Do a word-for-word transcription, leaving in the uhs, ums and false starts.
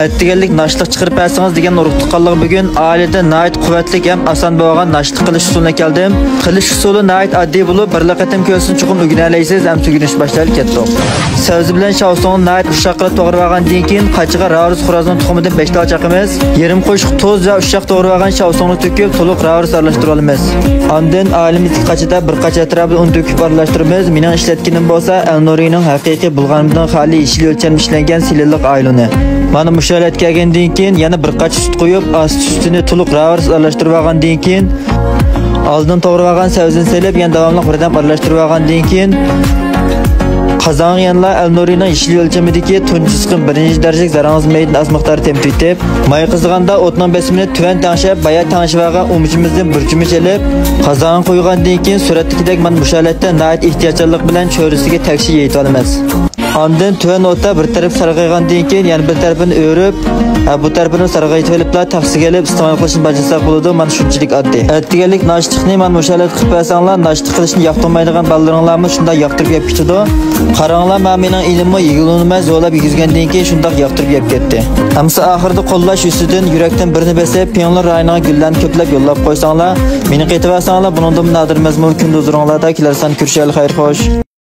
ئەتىگەنلىك ناشتىلىق چىقىرىپ بەرسىڭىز دېگەن ئۇرۇق تۇغقانلىقىم بۈگۈن ئائىلىدە ناھايىتى قۇۋۋەتلىك ھەم ئاسان بولغان ناشتىلىق قىلىش ئۇسۇلىنى ئەكەلدىم. قىلىش ئۇسۇلى ناھايىتى ئاددىي بولۇپ، بىرلا قېتىم كۆرسىڭىز چوقۇم ئۆگىنەلەيسىز ھەم تۈگۈنۈش باشلايلى كەتتۇق. سەۋزە بىلەن شاۋسۇڭنى ناھايىتى ئۇششاق قىلىپ توغرىۋالغاندىن كېيىن، قاچىغا راۋرۇس خورازنىڭ تۇخۇمىدىن بەش تال چاقىمىز. يېرىم قوشۇق تۇز ۋە ئۇششاق توغرىۋالغان شاۋسۇڭنى تۆكۈپ، تولۇق راۋرۇس ئارىلاشتۇرۇۋالىمىز. ئاندىن ئائىلىمىزدىكى قاچىدا بىر قاچا ئەتراپىدا ئۇن تۆكۈپ ئارىلاشتۇرىمىز. مېنىڭ ئىشلەتكىنىم بولسا ئەلنۇرىنىڭ ھەقىقىي بۇلغانمىدىن خالىي يېشىل ئۆلچەمدە ئىشلەنگەن سىلىنلىق ئايلونى. مانا مۇشۇ ھالەتكە كەلگەندىن كېيىن يەنە بىر قاچا سۈت قۇيۇپ، ئاستى ئۈستىنى تولۇق راۋرۇس ئارىلاشتۇرۇۋالغاندىن كېيىن، ئالدىن توغرىۋالغان سەۋزىنى سېلىپ، يەنە داۋاملىق بىردەم ئارىلاشتۇرۇۋالغاندىن كېيىن، قازانغا يەنىلا ئەلنۇرىنىڭ يېشىل ئۆلچىمىدىكى تۇنجى سىقىم بىرىنچى دەرىجىلىك زەرەڭزىمەيدىن ئاز مىقداردا تېمىتىۋېتىپ، ماي قىزىغاندا ئوتنىڭ بېسىمىنى تۆۋەن تەڭشەپ، بايا تەڭشىۋالغان ئۇمىچىمىزدىن بىر چۆمۈچ ئېلىپ، قازانغا قۇيغاندىن كېيىن سۈرەتتىكىدەك مانا مۇشۇ ھالەتتە ناھايىتى ئېھتىياتچانلىق بىلەن چۆرىسىگە تەكشى يېيىتىۋالىمىز. ئاندىن تۆۋەن ئوتتا بىر تەرەپ سارغايغاندىن كېيىن يەنە بىر تەرىپىنى ئۆرۈپ، ھە، بۇ تەرىپىنى سارغايتىۋېلىپلا تەخسىگە ئېلىپ ئىستېمال قىلىشنى باشلىساق بولىدۇ. مانا شۇنچىلىك ئاددىي. ئەتىگەنلىك ناشتىلىقنى مانا مۇشۇ ھالەتتە قىلىپ بەرسەڭلار، ناشتا قىلىشنى ياقتۇرمايدىغان بالىلىرىڭلارمۇ شۇنداق ياقتۇرۇپ يەپ كېتىدۇ. قاراڭلار، مانا مېنىڭ ئىنىممۇ يېگىلى ئۇنىماي زورلاپ يېگۈزگەندىن كېيىن شۇنداق ياقتۇرۇپ يەپ كەتتى. ئەمسە ئاخىرىدا قوللاش يۈزىسىدىن يۈرەكتىن بىرنى بېسىپ، پىڭلىن رايونىغا گۈللەرنى كۆپلەپ يوللاپ قويساڭلار، مېنى قېتىۋالساڭلار، بۇنىڭدىنمۇ نادىر مەزمۇنلۇق كۈندە ھۇزۇرۇڭلاردا كېلەرسەن. كۆرۈشەيلى، خەير خوش.